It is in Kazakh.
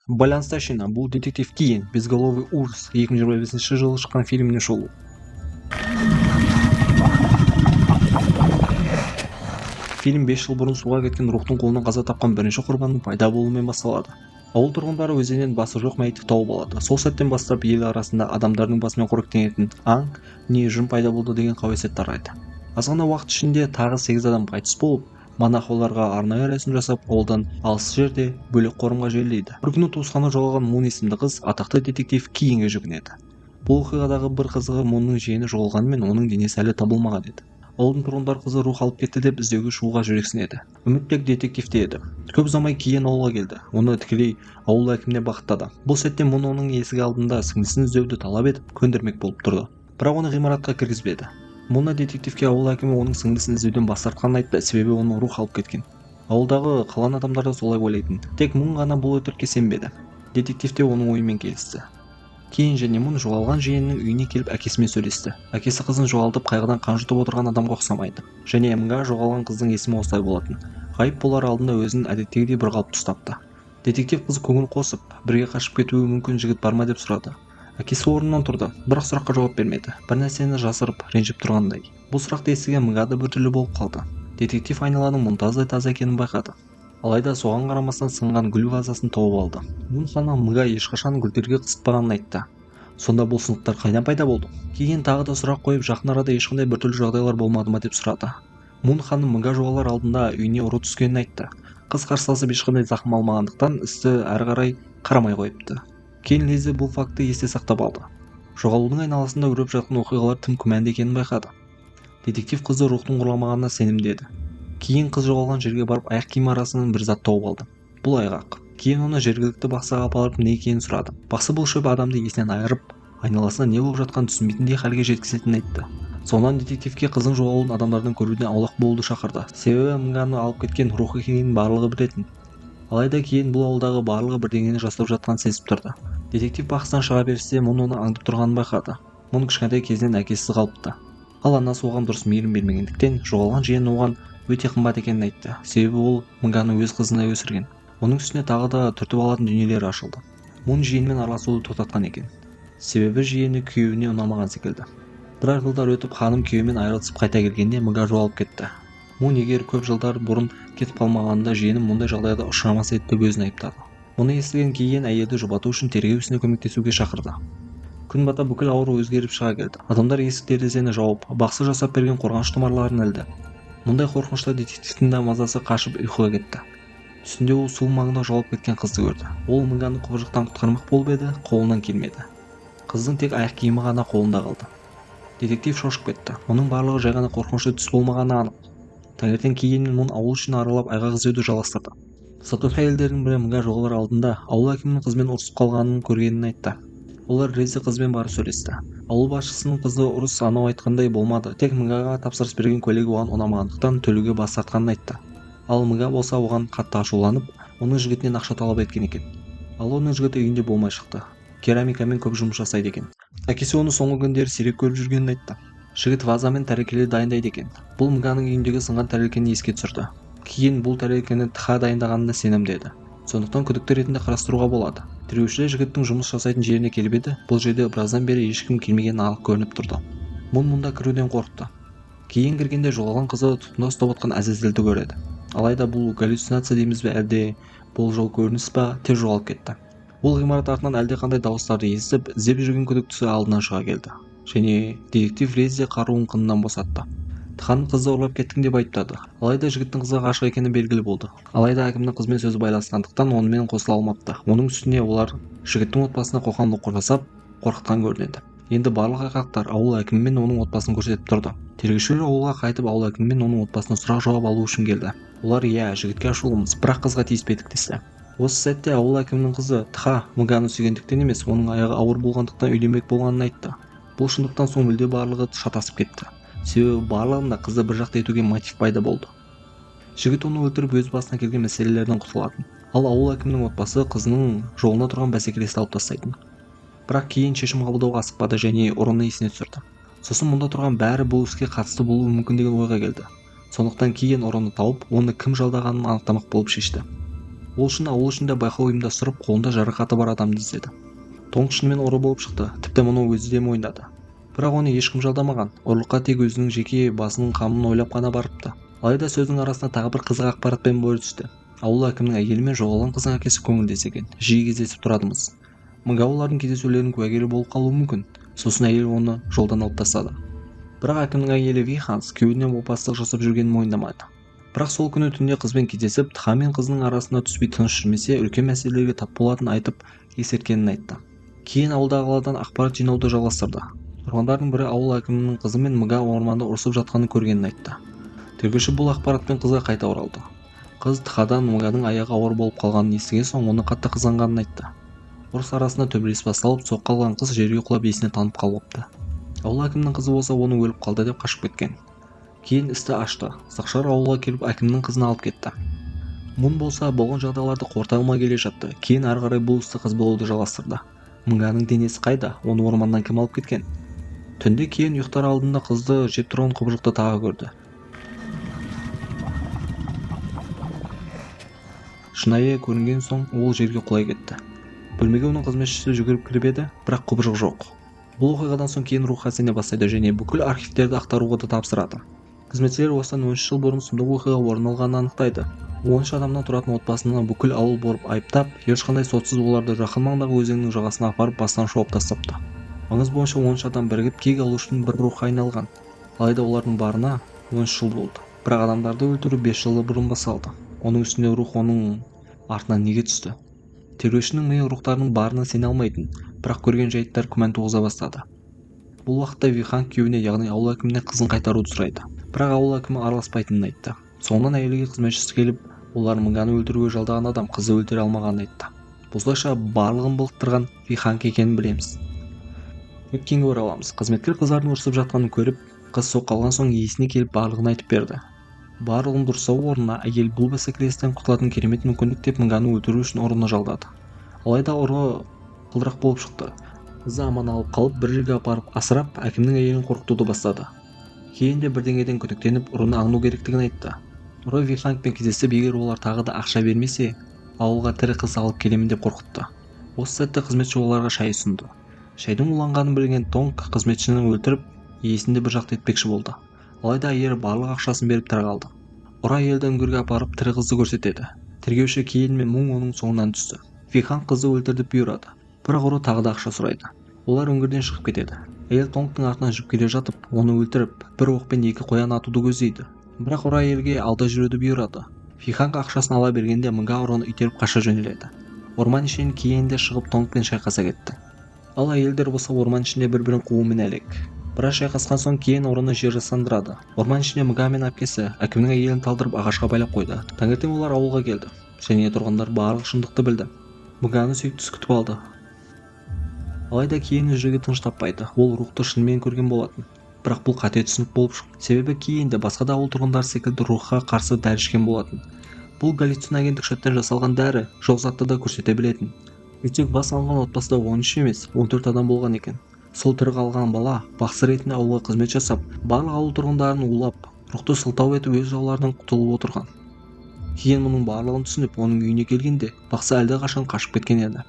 Байланыста бұл детектив Киен, Безголовый ужас 2025 жылы шыққан фильміне шолу. Фильм 5 жыл бұрын суға кеткен рухтың қолынан қаза тапқан бірінші құрбанның пайда болуымен басталады. Ауыл тұрғындары өзеннен басы жоқ мәйітті тауып алады. Сол сәттен бастап ел арасында адамдардың басымен қоректенетін аң не жын пайда болды деген қауесет тарайды. Аз ғана уақыт ішінде тағы 8 адам қайтыс болып, монах оларға арнайы рәсім жасап, ауылдан алыс жерде бөлек қорымға жерлейді. Бір күні туысқаны жоғалған Мун есімді қыз атақты детектив Киенге жүгінеді. Бұл оқиғадағы бір қызығы Мунның жиені жоғалғанымен оның денесі әлі табылмаған еді. Ауылдың тұрғындары қызы рух алып кетті деп іздеуге шығуға жүрексінеді. Үміт тек детективте еді. Көп ұзамай Киен ауылға келді. Оны тікелей ауыл әкіміне бағыттады. Бұл сәтте Мун оның есік алдында сіңлісін іздеуді талап етіп, көндірмек болып тұрды. Бірақ оны ғимаратқа кіргізбеді. Муна детективке ауыл әкімі оның сіңлісін іздеуден бас тартқанын айтты, себебі оны рух алып кеткен. Ауылдағы қалған адамдар да солай ойлайтын. Тек Мун ғана бұл өтірікке сенбеді. Детектив те оның ойымен келісті. Кейін және Мун жоғалған жиенінің үйіне келіп әкесімен сөйлесті. Әкесі қызын жоғалтып қайғыдан қан жұтып отырған адамға ұқсамайды. Және Мга жоғалған қыздың есімі осылай болатын. Ғайып болар алдында өзін әдеттегідей бір қалыпты ұстапты. Детектив қыз көңіл қосып, бірге қашып кетуі мүмкін жігіт бар ма деп сұрады. Әкесі орнынан тұрды, бірақ сұраққа жауап бермеді. Бір нәрсені жасырып, ренжіп тұрғандай. Бұл сұрақты естіген Мга да біртүрлі болып қалды. Детектив айналаның мұнтаздай таза екенін байқады. Алайда соған қарамастан сынған гүл вазасын тауып алды. Мун ханым Мга ешқашан гүлдерге қызықпағанын айтты. Сонда бұл сынықтар қайдан пайда болды? Кейін тағы да сұрақ қойып, жақын арада ешқандай біртүрлі жағдайлар болмады ма деп сұрады. Мун ханым Мга жоғалар алдында үйіне ұры түскенін айтты. Қыз қарсыласып ешқандай зақым алмағандықтан істі әрі қарай қарамай қойыпты. Кейін лезде бұл факті есте сақтап алды. Жоғалудың айналасында өріп жатқан оқиғалар тым күмәнді екенін байқады. Детектив қызды рухтың ұрламағанына сенімді еді. Кейін қыз жоғалған жерге барып аяқ киім арасынан бір зат тауып алды. Бұл айғақ. Кейін оны жергілікті бақсыға апарып не екенін сұрады. Бақсы бұл шөп адамды есінен айырып, айналасында не болып жатқанын түсінбейтіндей халге жеткізетінін айтты. Сонан детективке қыздың жоғалуын адамдардан көруден аулақ болуды шақырды. Себебі Мганы алып кеткен рух екенін барлығы білетін. Алайда кейін бұл ауылдағы барлығы бірдеңені жасырып жатқанын сезіп тұрды. Детектив бақсыдан шыға берісте Мун оны аңдып тұрғанын байқады. Мун кішкентай кезінен әкесіз қалыпты. Ал анасы оған дұрыс мейірім бермегендіктен жоғалған жиен оған өте қымбат екенін айтты. Себебі ол Мганы өз қызындай өсірген. Оның үстіне тағы да түртіп алатын дүниелері ашылды. Мун жиенмен араласуды тоқтатқан екен. Себебі жиені күйеуіне ұнамаған секілді. Біраз жылдар өтіп ханым күйеуімен айырылысып қайта келгенде Мга жоғалып кетті. Мун егер көп жылдар бұрын кетіп қалмағанында жиенім мұндай жағдайда ұшырамас еді деп өзін айыптады. Мұны естіген кейін әйелді жұбату үшін тергеу ісіне көмектесуге шақырды. Күн бата бүкіл ауру өзгеріп шыға келді. Адамдар есік терезені жауып, бақсы жасап берген қорғаныш тұмарларын ілді. Мұндай қорқынышта детективтің де мазасы қашып ұйқыға кетті. Түсінде ол су маңында жоғалып кеткен қызды көрді. Ол Мганы құбыжықтан құтқармақ болып еді, қолынан келмеді. Қыздың тек аяқ киімі ғана қолында қалды. Детектив шошып кетті. Мұның барлығы жай ғана қорқынышты түс болмағаны анық. Таңертең кейін Мун ауыл ішін аралап айғақ іздеуді жалғастырды. Сатушы әйелдердің бірі Мга жоғалар алдында ауыл әкімінің қызымен ұрысып қалғанын көргенін айтты. Олар лезде қызбен барып сөйлесті. Ауыл басшысының қызы ұрыс анау айтқандай болмады. Тек Мгаға тапсырыс берген көйлегі оған ұнамағандықтан төлеуге бас тартқанын айтты. Ал Мга болса оған қатты ашуланып, оның жігітінен ақша талап еткен екен. Ал оның жігіті үйінде болмай шықты. Керамикамен көп жұмыс жасайды екен. Әкесі оны соңғы күндері сирек көріп жүргенін айтты. Жігіт ваза мен тәрелкелер дайындайды екен. Бұл Мганың үйіндегі сынған тәрелкені еске түсірді. Кейін бұл тәрелкені Тха дайындағанына сенімді еді. Сондықтан күдікті ретінде қарастыруға болады. Тергеушілер жігіттің жұмыс жасайтын жеріне келіп еді, бұл жерде біраздан бері ешкім келмегені анық көрініп тұрды. Мун мұнда кіруден қорықты. Кейін кіргенде жоғалған қызы тұтқында ұстап отқан Әзәзілді көреді. Алайда бұл галлюцинация дейміз бе, әлде болжау көрініс па, тез жоғалып кетті. Ол ғимарат артынан әлдеқандай дауыстарды естіп, іздеп жүрген күдіктісі алдынан шыға келді. Және детектив лезде қаруын қынынан босатты. Тханың қызды ұрлап кеттің деп айыптады. Алайда жігіттің қызға ғашық екені белгілі болды. Алайда әкімнің қызбен сөзі байланысқандықтан онымен қосыла алмапты. Оның үстіне олар жігіттің отбасына қоқан-лоққы жасап, қорқытқан көрінеді. Енді барлық айғақтар ауыл әкімі мен оның отбасын көрсетіп тұрды. Тергеушілер ауылға қайтып ауыл әкімі мен оның отбасына сұрақ жауап алу үшін келді. Олар иә, жігітке ашулымыз, бірақ қызға тиіспедік десті. Осы сәтте ауыл әкімінің қызы Тха Мганы сүйгендіктен емес, оның аяғы ауыр болғандықтан үйленбек болғанын айтты. Бұл шындықтан соң мүлде барлығы шатасып кетті. Себебі барлығында қызды бір жақты етуге мотив пайда болды. Жігіт оны өлтіріп өз басына келген мәселелерден құтылатын. Ал ауыл әкімінің отбасы қызының жолына тұрған бәсекелесті алып тастайтын. Бірақ кейін шешім қабылдауға асықпады және ұрыны есіне түсірді. Сосын мұнда тұрған бәрі бұл іске қатысты болуы мүмкін деген ойға келді. Сондықтан кейін ұрыны тауып, оны кім жалдағанын анықтамақ болып шешті. Ол үшін ауыл ішінде байқау ұйымдастырып, қолында жарақаты бар адамды іздеді. Тонг шынымен ұры болып шықты, тіпті мұны өзі де мойындады. Бірақ оны ешкім жалдамаған, ұрлыққа тек өзінің жеке басының қамын ойлап қана барыпты. Алайда сөздің арасында тағы бір қызық ақпаратпен бөлісті. Ауыл әкімінің әйелі мен жоғалған қыздың әкесі көңілдес екен, жиі кездесіп тұрадымыз. Мга олардың кездесулерінің куәгері болып қалуы мүмкін. Сосын әйел оны жолдан алып тастады. Бірақ әкімнің әйелі Виханс күйеуінен опасыздық жасап жүргенін мойындамады. Бірақ сол күні түнде қызбен кездесіп, Тха мен қызының арасына түспей тыныш жүрмесе, үлкен мәселелерге тап болатынын айтып, ескерткенін айтты. Кейін ауылдағылардан ақпарат жинауды жалғастырды. Тұрғындардың бірі ауыл әкімінің қызы мен Мга орманда ұрысып жатқанын көргенін айтты. Тергеуші бұл ақпаратпен қызға қайта оралды. Қыз Тхадан Мганың аяғы ауыр болып қалғанын естіген соң оны қатты қызғанғанын айтты. Ұрыс арасында төбелес басталып, соққы алған қыз жерге құлап есіне танып қалыпты. Ауыл әкімінің қызы болса оны өліп қалды деп қашып кеткен. Кейін істі ашты. Сақшылар ауылға келіп әкімнің қызын алып кетті. Мун болса болған жағдайларды қорыта алмай келе жатты. Кейін ары қарай бұл істі қазбалауды жалғастырды. Мганың денесі қайда? Оны орманнан кім алып кеткен? Түнде кейін ұйықтар алдында қызды жеп тұрған құбыжықты тағы көрді. Шынайы көрінген соң ол жерге құлай кетті. Бөлмеге оның қызметшісі жүгіріп кіріп еді, бірақ құбыжық жоқ. Бұл оқиғадан соң кейін Рухқа сене бастайды және бүкіл архивтерді ақтаруға да тапсырады. Қызметшілер осыдан 13 жыл бұрын сұмдық оқиға орын алғанын анықтайды. 13 адамнан тұратын отбасына бүкіл ауыл болып айыптап, ешқандай сотсыз оларды жақын маңдағы өзеннің жағасына апарып бастан шауып тастапты. Аңыз бойынша 13 адам бірігіп кек алу үшін бір рухқа айналған. Алайда олардың барына 13 жыл болды. Бірақ адамдарды өлтіру 5 жыл бұрын басталды. Оның үстіне рух оның артынан неге түсті? Тергеушінің миы рухтардың барына сене алмайтын, бірақ көрген жайттар күмән туғыза бастады. Бұл уақытта Вихан күйеуіне, яғни ауыл әкіміне қызын қайтаруды сұрайды. Бірақ ауыл әкімі араласпайтынын айтты. Соңынан әйелге қызметшісі келіп, олар Мганы өлтіруге жалдаған адам қызды өлтіре алмағанын айтты. Осылайша барлығын былықтырған Виханг екенін білеміз. Өткенге ораламыз. Қызметкер қыздардың ұрысып жатқанын көріп, қыз соққы алған соң есіне келіп барлығын айтып берді. Барлығын дұрыстау орнына әйел бұл бәсекелестен құтылатын керемет мүмкіндік деп Мганы өлтіру үшін ұрыны жалдады. Алайда ұры қылдырақ болып шықты. Қызды аман алып қалып, бір жерге апарып асырап, әкімнің әйелін қорқытуды бастады. Кейін де бірдеңеден күдіктеніп, ұрыны аңду керектігін айтты. Ұры Вихангпен кездесіп, егер олар тағы да ақша бермесе, ауылға тірі қыз алып келемін деп қорқытты. Осы сәтте қызметші оларға шай ұсынды. Шайдың уланғанын білген Тонг қызметшіні өлтіріп, иесін де бір жақты етпекші болды. Алайда әйел барлық ақшасын беріп тірі қалды. Ұры әйелді үңгірге апарып тірі қызды көрсетеді. Тергеуші Кейін мен Мун оның соңынан түсті. Вихан қызды өлтірді бұйырады. Бірақ ұры тағы да ақша сұрайды. Олар үңгірден шығып кетеді. Әйел Тонгтың артынан жүріп келе жатып, оны өлтіріп, бір оқпен екі қоян атуды көздейді. Бірақ ұры әйелге алда жүруді бұйырады. Виханг ақшасын ала бергенде Мга ұрыны итеріп қаша жөнеледі. Орман ішінен кейін де шығып Тонгпен шайқаса кетті. Ал әйелдер болса орман ішінде бір-бірін қуумен әлек. Біраз шайқасқан соң кейін ұрыны жер жастандырады. Орман ішінде Мга мен әпкесі әкімнің әйелін талдырып ағашқа байлап қойды. Таңертең олар ауылға келді. Және тұрғындар барлық шындықты білді. Мганы сүйіктісі күтіп алды. Алайда кейін жүрегі тыныш таппайды. Ол рухты шынымен көрген болатын. Бірақ бұл қате түсінік болып шықты. Себебі кейін де басқа да ауыл тұрғындары секілді рухқа қарсы дәрі ішкен болатын. Бұл галлюциногендік шөптен жасалған дәрі жоқ затты да көрсете білетін. Өйтсек бас алынған отбасыда 13 емес, 14 адам болған екен. Сол тірі қалған бала бақсы ретінде ауылға қызмет жасап, барлық ауыл тұрғындарын улап, рухты сылтау етіп өз жауларынан құтылып отырған. Кейін мұның барлығын түсініп, оның үйіне келгенде бақсы әлдеқашан қашып кеткен еді.